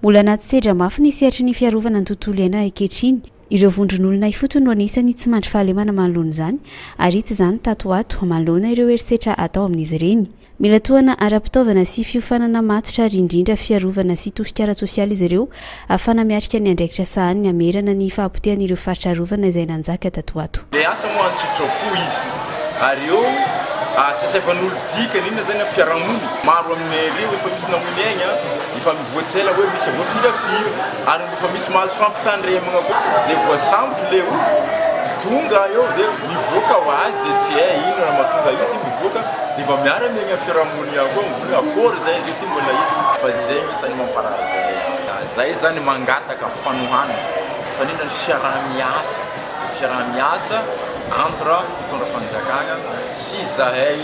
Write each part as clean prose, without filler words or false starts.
Mbola anaty sedra mafy ny sehatry ny fiarovana ny tontolo iainana ankehitriny. Ireo vondron'olona ifotony no anisan'ny tsy mandry fahalemana manoloana izany ary hita izany tato ho ato manoloana ireo herisetra atao amin'izy ireny. Mila tohana ara-pitaovana sy fiofanana matotra ary indrindra fiarovana sy tosika ara-tsosialy izy ireo ahafahana miatrika ny andraikitra sahaniny hamerana ny fahapotehan'ireo faritra arovana izay nanjaka tato ho ato. Le asa moa an-tsitrapo izy ary eo tsy asaivan'olo dikany inona zany am-piarahamonina. Maro aminay ireo efa misy namoy ny aigny, efa mivoa tsy ela hoe misy voafirafira ary mbo efa misy mahazo fampitandremagna koa de voasambotro le olo tonga eo de mivoaka ho azy tsy hay ino raha mahatonga izy mivoaka. Dia mba miara miaigna amin'ny fiarahamonina ihany koa mbola hoe akory zay zay ty mbola hita fa zay no isan'ny mamparary zahay. Zay zany mangataka fanohanana fa indrindra ny fiaraha-miasa, fiaraha-miasa entre mpitondra fanjakana sy zahay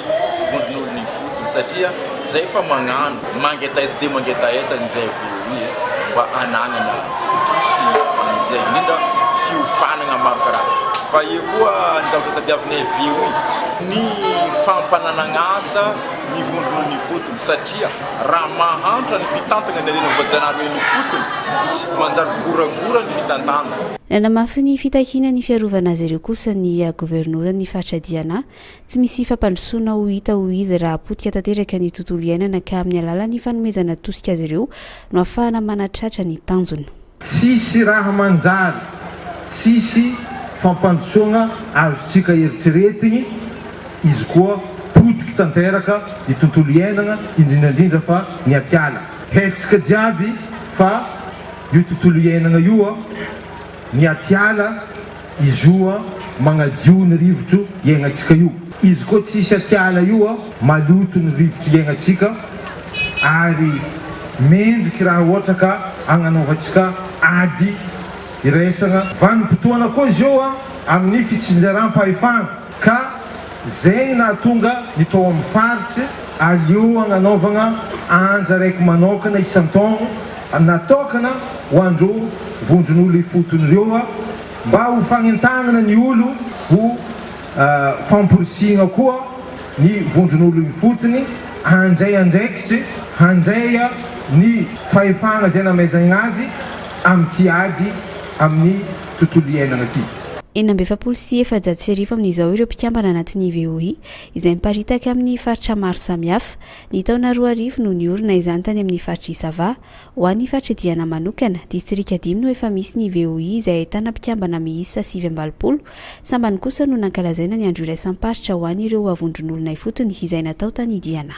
vondron'olona ifotony satria zay efa magnano mangetaheta dia mangetaheta ny zay avy eo e mba anagnana tosika amin'izay indrindra fiofanagna maro karazana fa eo koa ny zavatra tadiavinay avy eo ny fampananagn'asa ny vondron'olona ifotony satria raha mahantra ny mpitantagna ny harena voajanahary eny ifotony tsy manjary goragora ny fitantana. Nanamafy ny fitakiana ny fiarovana azy ireo kosa ny governoran'ny faritra Diana. Tsy misy fampandrosoana ho hita ho izy raha potika tanteraka ny tontolo iainana ka amin'ny alalan'ny fanomezana tosika azy ireo no ahafahana manatratra ny tanjona. Tsisy raha manjary, tsisy fampandrosoagna azontsika eritreretigny izy koa potiky tanteraka ny tontolo iainagna indrindra indrindra fa ny atiala. Haintsika jiaby fa io tontolo iainagna io ny atiala Izy io an, magnadio ny rivotro iaignantsika io. Izy koa tsisy atiala io an, maloto ny rivotro iaignantsika ary mendriky raha ohatra ka agnanaovantsika ady iraisagna. Vanim-potoana koa izy io an, amin'ny fitsinjaram-pahefagna ka zegny nahatonga ny tao amin'ny faritry aleo agnanaovagna andra raiky manokana isan-taogno natokana ho andreo vondron'olo ifotony reo mba ho fagnentagnana ny olo ho famporisihigna koa ny vondron'olo ifotony handray andraikitry handray ny fahefagna zay namezagna azy amity ady amin'ny tontolo iainagna ty. 1446 amin'izao ireo mpikambana anatin'ny VOI izay miparitaka amin'ny faritra maro samihafa. Ny taona 2000 no niorina izany tany amin'ny faritr'i Sava. Ho an'ny faritr'i Diana manokana, distrika dimy no efa misy ny VOI izay ahitana mpikambana miisa 89. Sambany kosa no nankalazaina ny andro iraisam-paritra ho an'ireo vondron'olona ifotony izay natao tany Diana.